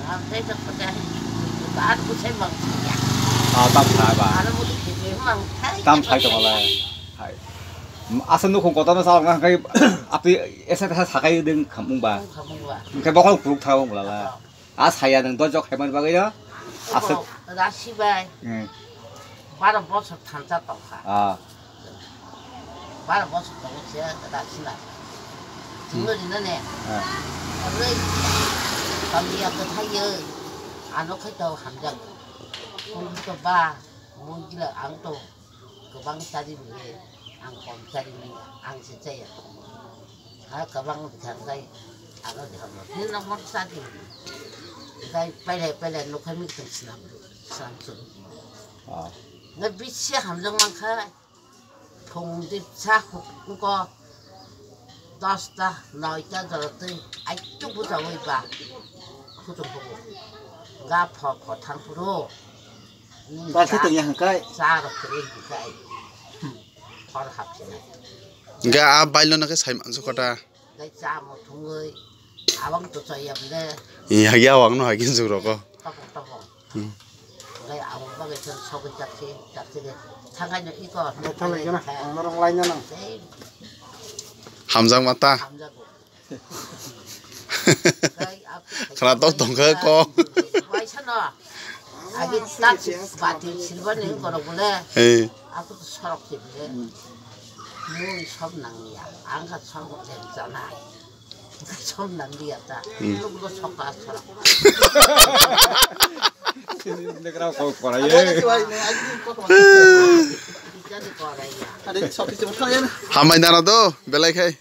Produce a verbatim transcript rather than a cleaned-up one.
Ang tei to khote. Ar kusai mang siya. Ah, tam sai ba. Ano mo tu kete mang thai. Tam sai to bala. Hai. Asa nukhung kota na salak na kai. Api esa esa sakai ding khamung ba. Khamung ba. Kai bokol kuruk thawung bala la. Ah, saya nang dojok hai man bagai ya. Asa. Rasi bai. Hmm. Baro bosor thansa tongkha. Ah. Baro bosor tongo se da sina. Chwngno rina ne. Ah. Aboi kamiya kwthai yo. Ano khai to hamjak. Kung to ba, mungila ang to kwbang chari mile, ang kom chari mi, ang se chaya. Ha kwbang bwthang dai, ano de hamo. Ni no mon sa di. Dai pele pele no khami tung sinam, sinam sun. Ah. Na bisi hamjang mang kha. Phung di sa huk ko dosta, noita jora twi, ai tu buta oi ba. Khutung phuku. Ga pho pho thang phuru. Ba khe tong ya hangkai. Sa ro kre hangkai. Hor hap sinai. Ga a bailo na khe sai man su kota. Gai chamo thungwi, abang to chaya bile. Iya, ya wang no hagin juroko. Topong, topong. Hmm. Gai abang bagai chon sogwi chakse, chakse de. Thangai no iko. Thangai gana, ang norong lai nang. Hamjak mata. Hamjak. Khana tok tongkha ko. Waisa no. Agi tak bati silver ni korok bole. Hey. Aku to sorok sibile. Mui sob nangya. Ang kha sob dem janai. Sob nangya ta. Hmm. Luglo sob ka sorok. Negra kok korai. Jadi korai ya. Hamai nana do, belai khai.